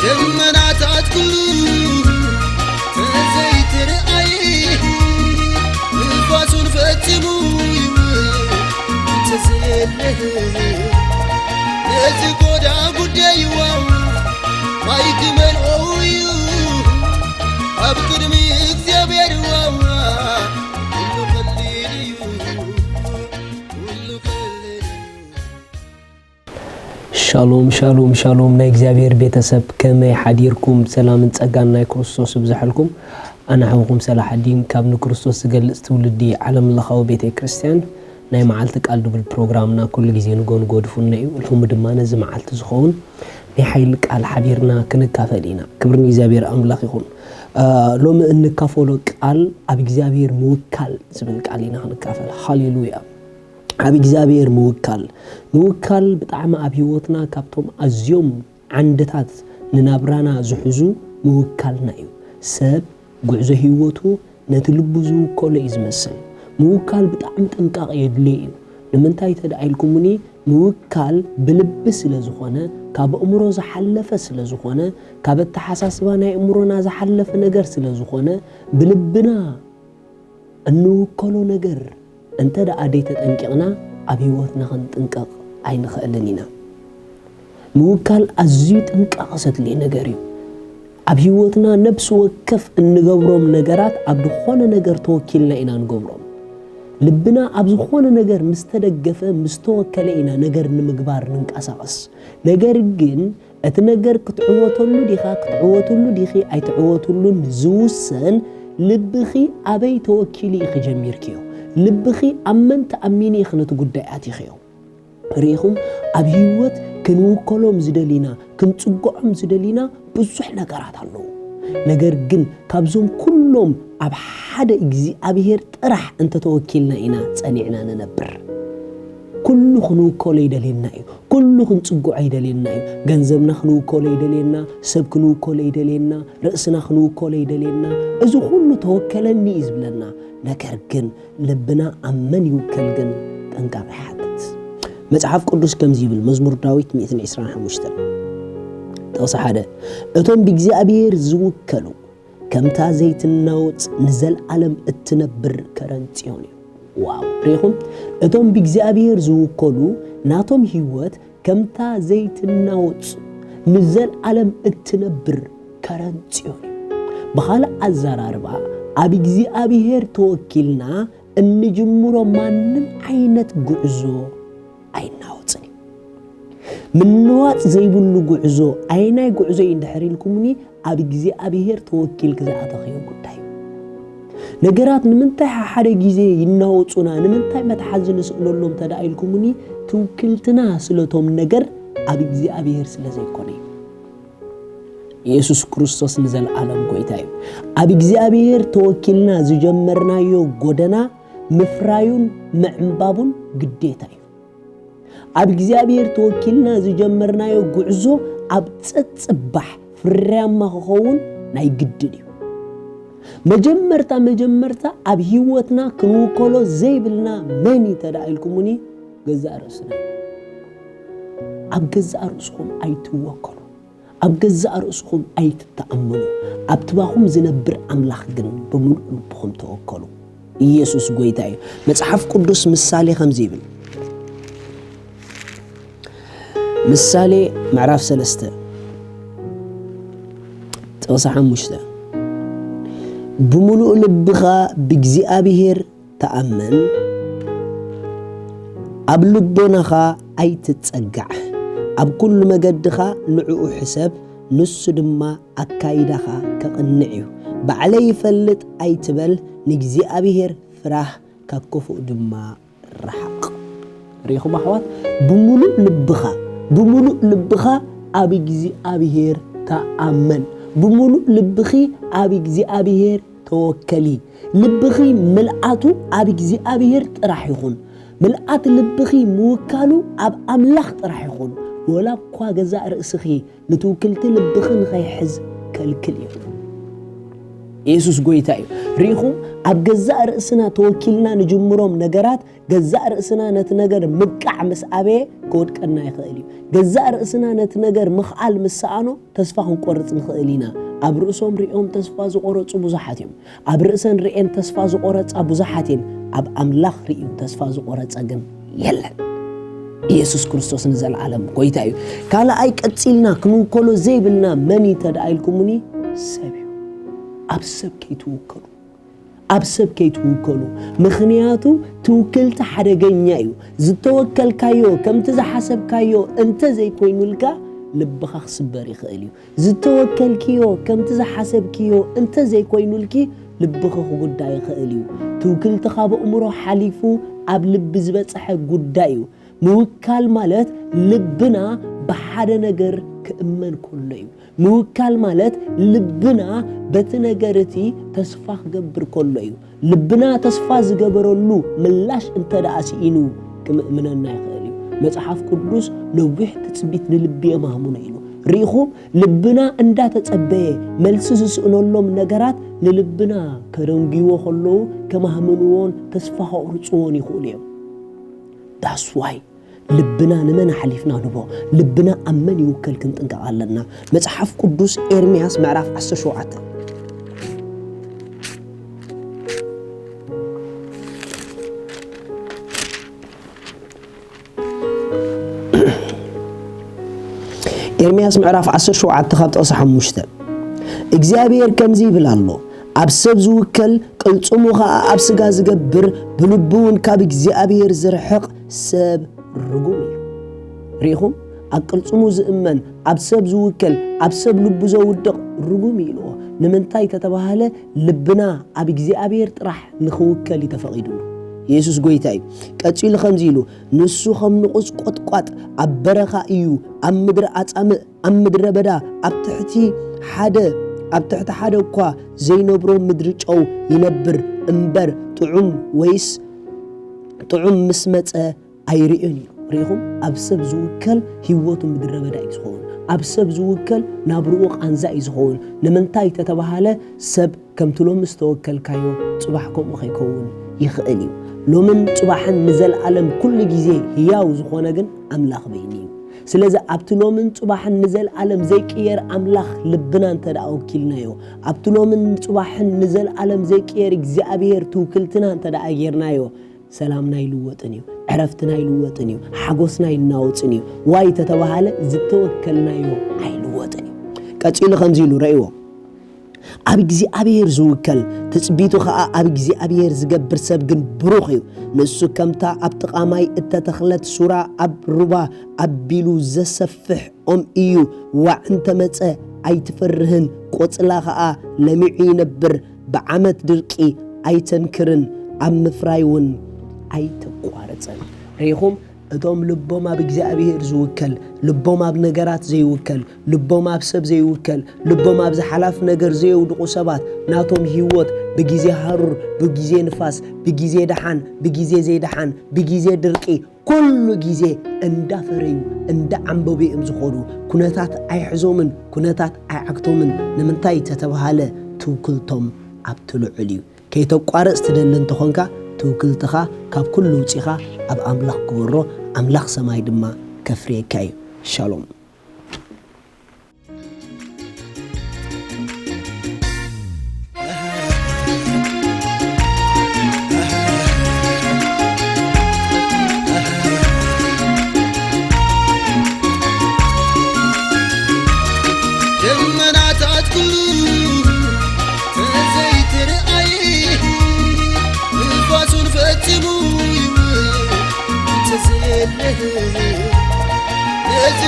ደመናታት ኩሉ ተዘይትርኣይ፣ ንፋሱን ፈጺሙ ይውል እንተዘየለ፣ ነዚ ጎዳ ጉዳይዋ ማይ ክመልኦ እዩ ኣብ ቅድሚ እግዚኣብሔር ዋዋ። ኩሉ ቀሊል እዩ፣ ኩሉ ቀሊል እዩ። ሻሎም ሻሎም ሻሎም፣ ናይ እግዚኣብሔር ቤተሰብ፣ ከመይ ሓዲርኩም? ሰላምን ጸጋን ናይ ክርስቶስ ይብዝሐልኩም። ኣነ ሓውኩም ሰላሓዲን ካብ ንክርስቶስ ዝገልጽ ትውልዲ ዓለም ለኻዊ ቤተ ክርስቲያን። ናይ መዓልቲ ቃል ድብል ፕሮግራምና ኩሉ ግዜ ንጎ ንጎ ድፉነ እዩ። ሎሚ ድማ ነዚ መዓልቲ ዝኸውን ናይ ሓይሊ ቃል ሓቢርና ክንካፈል ኢና። ክብሪ ንእግዚኣብሔር ኣምላኽ ይኹን። እ፣ ሎሚ እንካፈሎ ቃል ኣብ እግዚኣብሔር ምውካል ዝብል ቃል ኢና ክንካፈል። ሃሌሉያ። ኣብ እግዚኣብሔር ምውካል። ምውካል ብጣዕሚ ኣብ ህይወትና ካብቶም ኣዝዮም ዓንድታት ንናብራና ዝሕዙ ምውካልና እዩ። ሰብ ጉዕዞ ህይወቱ ነቲ ልቡ ዝውከሎ እዩ ዝመስል። ምውካል ብጣዕሚ ጥንቃቕ የድልዮ እዩ። ንምንታይ ተደኣ ኢልኩምኒ፣ ምውካል ብልቢ ስለ ዝኾነ፣ ካብ ኣእምሮ ዝሓለፈ ስለ ዝኾነ፣ ካብ ኣተሓሳስባ ናይ ኣእምሮና ዝሓለፈ ነገር ስለ ዝኾነ፣ ብልብና እንውከሎ ነገር እንተ ደኣ ደይተጠንቂቕና፣ ኣብ ህይወትና ክንጥንቀቕ ኣይንኽእልን ኢና። ምውካል ኣዝዩ ጥንቃቐ ዘድልዮ ነገር እዩ። ኣብ ህይወትና ነብሲ ወከፍ እንገብሮም ነገራት ኣብ ዝኾነ ነገር ተወኪልና ኢና ንገብሮም። ልብና ኣብ ዝኾነ ነገር ምስ ተደገፈ፣ ምስ ተወከለ ኢና ነገር ንምግባር ንንቀሳቐስ። ነገር ግን እቲ ነገር ክትዕወተሉ ዲኻ፣ ክትዕወትሉ ዲኺ ኣይትዕወትሉን ዝውሰን ልብኺ ኣበይ ተወኪሉ ኢኺ ጀሚርክዮ? ልብኺ ኣብ መን ተኣሚኑ ኢኺ ነቲ ጉዳይ ኣቲኽዮ? ርኢኹም፣ ኣብ ህይወት ክንውከሎም ዝደሊና፣ ክንጽግዖም ዝደሊና ብዙሕ ነገራት ኣለዉ። ነገር ግን ካብዞም ኩሎም ኣብ ሓደ እግዚኣብሔር ጥራሕ እንተተወኪልና ኢና ጸኒዕና ንነብር። ኩሉ ክንውከሎ ይደልየና እዩ። ኩሉ ክንጽግዖ ይደልየና እዩ። ገንዘብና ክንውከሎ ይደልየና፣ ሰብ ክንውከሎ ይደልየና፣ ርእስና ክንውከሎ ይደልየና። እዚ ኩሉ ተወከለኒ እዩ ዝብለና። ነገር ግን ልብና ኣብ መን ይውከል ግን ጥንቃቐ ይሓትት። መጽሓፍ ቅዱስ ከምዚ ይብል፣ መዝሙር ዳዊት ሚእትን ዕስራን ሓሙሽተን ጥቕሲ ሓደ፣ "እቶም ብእግዚኣብሔር ዝውከሉ ከምታ ዘይትናወጽ ንዘልኣለም እትነብር ከረን ጽዮን እዩ።" ዋው! ርኢኹም? እቶም ብእግዚኣብሔር ዝውከሉ ናቶም ህይወት ከምታ ዘይትናወጽ ንዘልኣለም እትነብር ከረን ጽዮን እዩ። ብኻልእ ኣዘራርባ፣ ኣብ እግዚኣብሔር ተወኪልና እንጅምሮ ማንም ዓይነት ጉዕዞ ኣይናወጽን እዩ። ምንዋጽ ዘይብሉ ጉዕዞ ኣየናይ ጉዕዞ እዩ እንድሕር ኢልኩምኒ፣ ኣብ እግዚኣብሔር ተወኪልኪ ዝኣተኽዮ ጉዳይ እዩ። ነገራት ንምንታይ ሓደ ግዜ ይናወጹና፣ ንምንታይ መትሓዚ ንስእነሎም ተደኣ ኢልኩምኒ፣ ትውክልትና ስለቶም ነገር ኣብ እግዚኣብሔር ስለ ዘይኮነ እዩ። ኢየሱስ ክርስቶስ ንዘለኣለም ጐይታ እዩ። ኣብ እግዚኣብሔር ተወኪልና ዝጀመርናዮ ጐደና ምፍራዩን ምዕንባቡን ግዴታ እዩ። ኣብ እግዚኣብሔር ተወኪልና ዝጀመርናዮ ጉዕዞ ኣብ ጸጽባሕ ፍርያማ ክኸውን ናይ ግድን እዩ። መጀመርታ መጀመርታ ኣብ ህይወትና ክንውከሎ ዘይብልና መን እዩ ተደኣ ኢልኩምኒ፣ ገዛእ ርእስና እዩ። ኣብ ገዛእ ርእስኹም ኣይትወከሉ። ኣብ ገዛእ ርእስኹም ኣይትተኣመኑ። ኣብ ትባኹም ዝነብር ኣምላኽ ግን ብምሉእ ልብኹም ተወከሉ። ኢየሱስ ጐይታ እዩ። መጽሓፍ ቅዱስ ምሳሌ ከምዚ ይብል። ምሳሌ ምዕራፍ ሰለስተ ጥቕሲ ሓሙሽተ፣ "ብምሉእ ልብኻ ብእግዚኣብሔር ተኣመን፣ ኣብ ልቦናኻ ኣይትጸጋዕ፣ ኣብ ኩሉ መገድኻ ንዕኡ ሕሰብ፣ ንሱ ድማ ኣካይዳኻ ከቕንዕ እዩ። ባዕለይ ይፈልጥ ኣይትበል፣ ንእግዚኣብሔር ፍራህ፣ ካብ ክፉእ ድማ ርሓቕ።" ርኢኹም ኣሕዋት፣ ብምሉእ ልብኻ፣ ብምሉእ ልብኻ ኣብ እግዚኣብሔር ተኣመን። ብምሉእ ልብኺ ኣብ እግዚኣብሔር ተወከሊ። ልብኺ ምልኣቱ ኣብ እግዚኣብሔር ጥራሕ ይኹን። ምልኣት ልብኺ ምውካሉ ኣብ ኣምላኽ ጥራሕ ይኹን። ወላ እኳ ገዛእ ርእስኺ ንትውክልቲ ልብኺ ንኸይሕዝ ከልክል እዩ። የሱስ ጐይታ እዩ። ርኢኹም፣ ኣብ ገዛእ ርእስና ተወኪልና ንጅምሮም ነገራት፣ ገዛእ ርእስና ነቲ ነገር ምብቃዕ ምስ ኣበየ ክወድቀና ይኽእል እዩ። ገዛእ ርእስና ነቲ ነገር ምኽኣል ምስ ሰኣኖ ተስፋ ክንቆርጽ ንኽእል ኢና። ኣብ ርእሶም ሪኦም ተስፋ ዝቖረጹ ብዙሓት እዮም። ኣብ ርእሰን ርእየን ተስፋ ዝቖረጻ ብዙሓት እየን። ኣብ ኣምላኽ ርእዩ ተስፋ ዝቖረጸ ግን የለን። ኢየሱስ ክርስቶስ ንዘለዓለም ጐይታ እዩ። ካልኣይ ቀጺልና ክንውከሎ ዘይብልና መን እዩ እንተ ደኣ ኢልኩምኒ፣ ሰብ እዩ። ኣብ ሰብ ከይትውከሉ። ኣብ ሰብ ከይትውከሉ። ምኽንያቱ ትውክልቲ ሓደገኛ እዩ። ዝተወከልካዮ ከምቲ ዝሓሰብካዮ እንተ ዘይኮይኑልካ፣ ልብኻ ክስበር ይኽእል እዩ። ዝተወከልክዮ ከምቲ ዝሓሰብክዮ እንተ ዘይኮይኑልኪ፣ ልብኺ ክጉዳእ ይኽእል እዩ። ትውክልቲ ካብ ኣእምሮ ሓሊፉ ኣብ ልቢ ዝበጽሐ ጉዳይ እዩ። ምውካል ማለት ልብና ብሓደ ነገር ክእመን ከሎ እዩ። ምውካል ማለት ልብና በቲ ነገር እቲ ተስፋ ክገብር ከሎ እዩ። ልብና ተስፋ ዝገበረሉ ምላሽ እንተ ደኣ ስኢኑ፣ ክምእምነና ይኽእል እዩ። መጽሓፍ ቅዱስ ነዊሕ ትጽቢት ንልቢ የማህሙኖ ኢሉ። ርኢኹም፣ ልብና እንዳተጸበየ መልሲ ዝስእነሎም ነገራት ንልብና ከደንጉይዎ ከለዉ ከማህምንዎን ተስፋ ከቑርጽዎን ይኽእሉ እዮም። That's why ልብና ንመን ኣሕሊፍና ንቦ? ልብና ኣብ መን ይውከል ክንጥንቀቕ ኣለና። መጽሓፍ ቅዱስ ኤርምያስ ምዕራፍ ዓሰርተ ሸውዓተ። ኤርምያስ ምዕራፍ ዓሰርተ ሸውዓተ ካብ ጥቕሲ ሓሙሽተ። እግዚኣብሔር ከምዚ ይብል ኣሎ፣ ኣብ ሰብ ዝውከል፣ ቅልጽሙ ኸኣ ኣብ ስጋ ዝገብር፣ ብልቡ እውን ካብ እግዚኣብሔር ዝርሕቕ ሰብ ርጉም እዩ። ርኢኹም? ኣብ ቅልጽሙ ዝእመን፣ ኣብ ሰብ ዝውከል፣ ኣብ ሰብ ልቡ ዘውድቕ ርጉም እዩ ኢልዎ። ንምንታይ ተተባህለ? ልብና ኣብ እግዚኣብሔር ጥራሕ ንኽውከል እዩ ተፈቒዱሉ። የሱስ ጐይታ እዩ። ቀጺሉ ከምዚ ኢሉ፣ ንሱ ከም ንቑጽ ቈጥቋጥ ኣብ በረኻ እዩ፣ ኣብ ምድሪ ኣጻምእ፣ ኣብ ምድረ በዳ፣ ኣብ ትሕቲ ሓደ፣ ኣብ ትሕቲ ሓደ እኳ ዘይነብሮ ምድሪ ጨው ይነብር እምበር፣ ጥዑም ወይስ ጥዑም ምስ መጸ ኣይርእዮን እዩ። ርኢኹም? ኣብ ሰብ ዝውከል ህይወቱ ምድረ በዳ እዩ ዝኸውን። ኣብ ሰብ ዝውከል ናብርኡ ቃንዛ እዩ ዝኸውን። ንምንታይ ተተባሃለ? ሰብ ከምቲ ሎሚ ዝተወከልካዮ ጽባሕ ከምኡ ከይከውን ይኽእል እዩ። ሎምን ጽባሕን ንዘለኣለም ኩሉ ግዜ ህያው ዝኾነ ግን ኣምላኽ በይኑ እዩ። ስለዚ ኣብቲ ሎምን ጽባሕን ንዘለኣለም ዘይቅየር ኣምላኽ ልብና እንተ ደኣ ወኪልናዮ፣ ኣብቲ ሎምን ጽባሕን ንዘለኣለም ዘይቅየር እግዚኣብሔር ትውክልትና እንተ ደኣ ጌርናዮ፣ ሰላምና ኣይልወጥን እዩ፣ ዕረፍትና ኣይልወጥን እዩ፣ ሓጎስና ኣይናወጽን እዩ። ዋይ ተተባሃለ ዝተወከልናዮ ኣይልወጥን እዩ። ቀጺሉ ከምዚ ኢሉ ረእይዎ፣ ኣብ እግዚኣብሔር ዝውከል ትጽቢቱ ኸኣ ኣብ እግዚኣብሔር ዝገብር ሰብ ግን ብሩኽ እዩ። ንሱ ከምታ ኣብ ጥቓ ማይ እተተኽለት ሱራ ኣብ ሩባ ኣቢሉ ዘሰፍሕ ኦም እዩ። ዋዕ እንተ መጸ ኣይትፈርህን፣ ቆጽላ ኸኣ ለሚዑ ይነብር። ብዓመት ድርቂ ኣይተንክርን፣ ኣብ ምፍራይ እውን ኣይተቋርጽን። ርኢኹም? እቶም ልቦም ኣብ እግዚኣብሔር ዝውከል፣ ልቦም ኣብ ነገራት ዘይውከል፣ ልቦም ኣብ ሰብ ዘይውከል፣ ልቦም ኣብዚ ሓላፍ ነገር ዘየውድቑ ሰባት፣ ናቶም ህይወት ብግዜ ሃሩር፣ ብግዜ ንፋስ፣ ብግዜ ደሓን፣ ብግዜ ዘይደሓን፣ ብግዜ ድርቂ፣ ኩሉ ግዜ እንዳፈረዩ እንዳዓንበቡ እዮም ዝኾኑ። ኩነታት ኣይሕዞምን፣ ኩነታት ኣይዓግቶምን። ንምንታይ ተተባሃለ? ትውክልቶም ኣብቲ ልዑል እዩ። ከይተቋርጽ ትደሊ እንተኾንካ፣ ትውክልትኻ ካብ ኩሉ ውጺኻ ኣብ ኣምላኽ ግበሮ፣ ኣምላኽ ሰማይ ድማ ከፍርየካ እዩ። ሻሎም። ደመናታት ኩሉ ተዘይትርኣይ፣ ንፋሱን ፈጺሙ ይውል እንተዘየለ፣ ነዚ